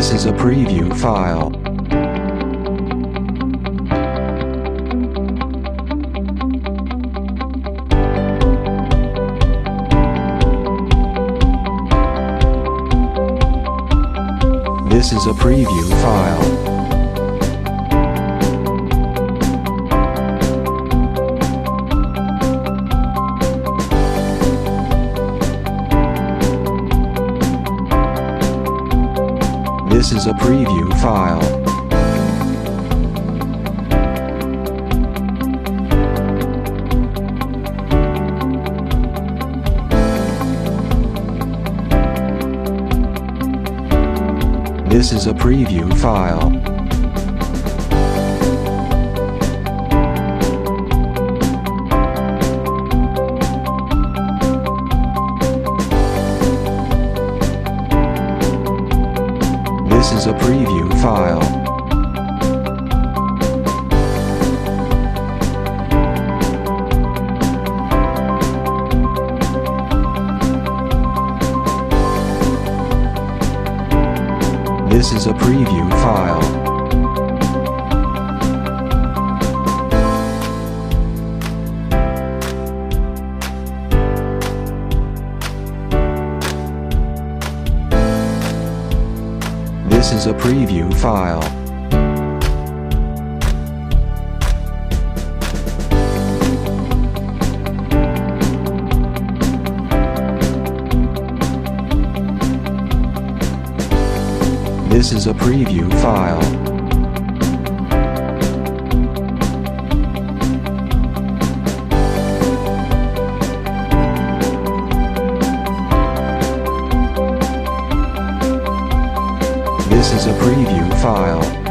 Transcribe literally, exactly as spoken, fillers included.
This is a preview file. This is a preview file. This is a preview file. This is a preview file. This is a preview file. This is a preview file. This is a preview file. This is a preview file. This is a preview file.